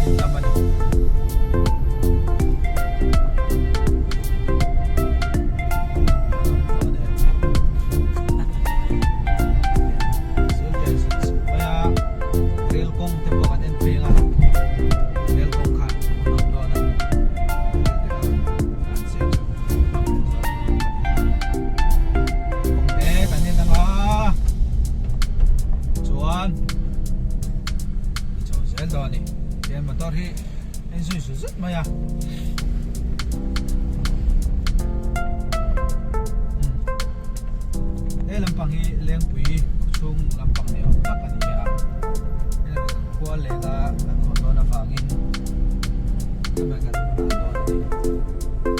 thil tam a ni. Rel kawng te pawh kan en phei anga rel kawng kha hmuhnawm dawn a kawng te kan en anga chuan chho zel dawn a ni tian motor hi en zui zut zut mai a. He lampang hi Lengpui khawchhung lampang ni awm tak a ni a, he lam hi kan khua leng a kan haw dawn avangin hemi kan hmu dan dawn a ni.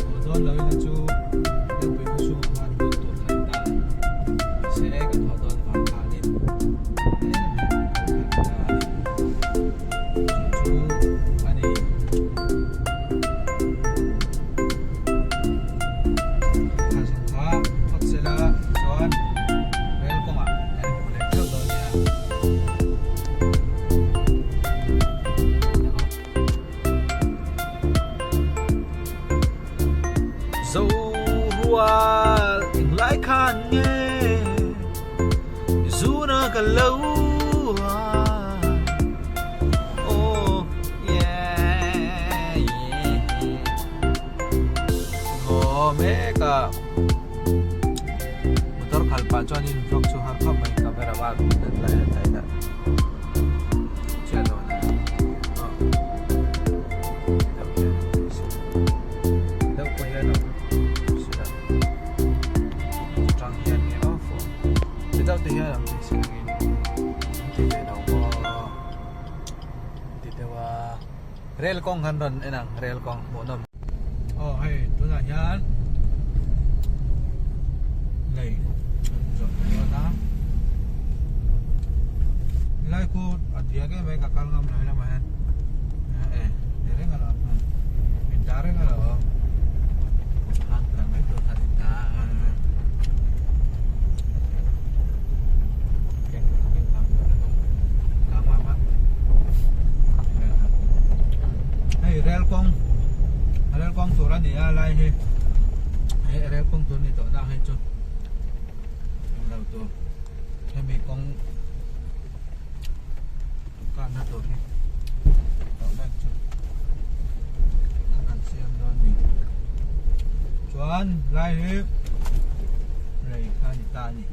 Haw dawn lo ila chu Lengpui khawchhung ah khan lut tur kha ni ta mahse kan haw dawn avang khanin he lam hi kan kal kha ni ta a ni. Chu chu a ni. Kha phawt sela chuan rel kawngah kan hmu leh theuh dawn nia. Zorual englai khan nge zuna ka lo a oh yeah yeah. Ngaw mek a motor khalh pah chuanin vlog chu har khawp mai camera va dat lai a chai dah chiah lo a aw deuh hian deuh pawh hian a awm sila chutang hian nge aw phone ti deuh te hian an ti sengin an ti ve lo maw ti deuh a. Rel kawng kan rawn en ang rel kawng hmuhnawm. Aw hei tunah hian lei an zawh dawn a helai khu a diak em mai ka kal ngam lo helamah hian e ni reng alawm in dah reng alawm han kal mai tur kha ni ta. Hei rel kawng rel kawng tur a ni a lai hi hei rel kawng tur a ni tawh na hei chu lo tur hemi kawng kanna tur hi tawh mek chu an siam dawn a ni chuan lai hi rei kha a ni ta a ni.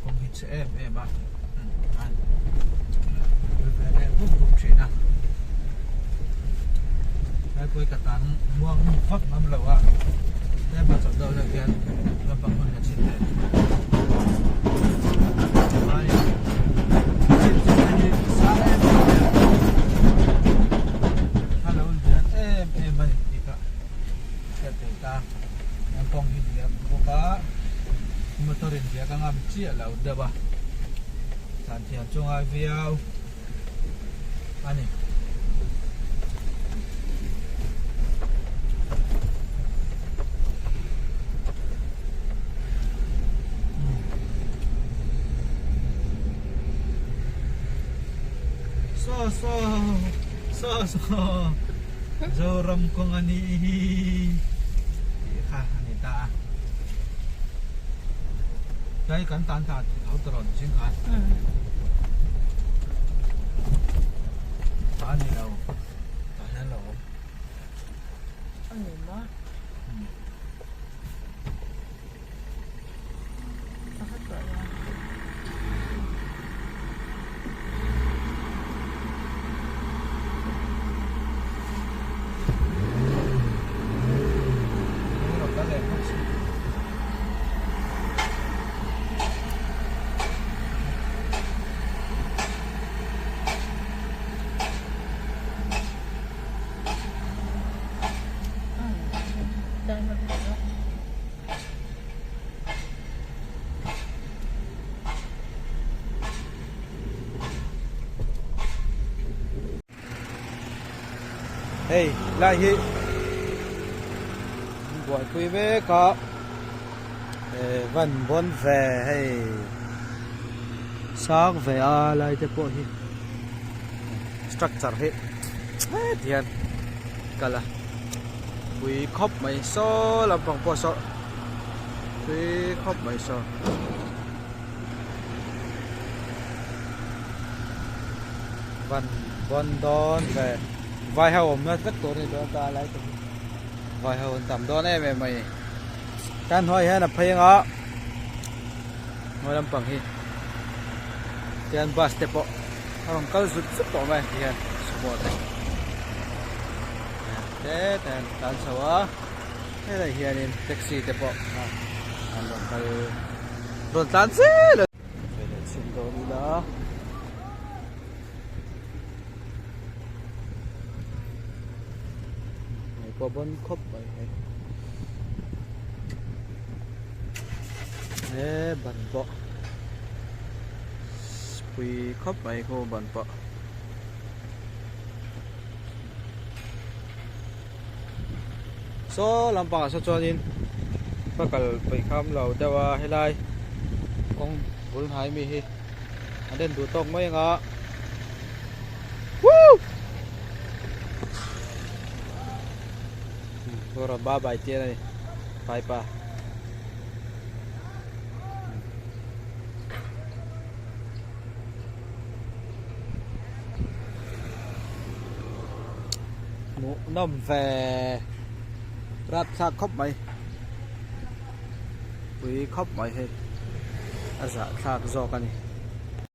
Kawng hi chhe em em a an ve leh vuk vuk thin a helpui ka tan muang vak ngam lo a tlem a chawlh deuh deuh hian lampang hun ka chhin leh a lo lian em em a ni tih ka hriat thei ta an kawng hi diak bawk a motor in diak a ngam chiah lo deuh a tlan thiam chu ngai viau a ni. Saw saw saw saw Zoram kawng a nih hi tih kha a ni ta a. Tlai kan tan ta tho ta rawn zing khan. Ta ni lo. Ta hian lo awm. A ni maw? Hei lai hi buaipui mek a eh van bawn ve hei sang ve a lai te pawh hi structure hi. Het hian kal a pui khawp mai saw lampang pawh saw pui khawp mai saw. Van bawn dawn ve vai ho awm na vek tur a ni dawn ta lai te hi vai ho an tam dawn em em mai a ni tan hnuai hian a phei anga hnuai lampang hi tian bus te pawh a rawn kal zut zut tawh mai tihian sumo te te te an tlan chho a helai hianin taxi te pawh an rawn kal rawn tlan zel a veleh chhin dawn ila. Hei pawh bawn khawp mai hei he ban pawh pui khawp mai khu ban pawh. Saw lampangah saw chuanin ka kal peih kham lo deuh a helai kawng bul hnai mi hi an en duh tawk mai anga woo rawn ba bai chian a ni vaipa. Hmuh nawm ve rapthlak khawp mai pui khawp mai hei a zahthlak zawk a ni.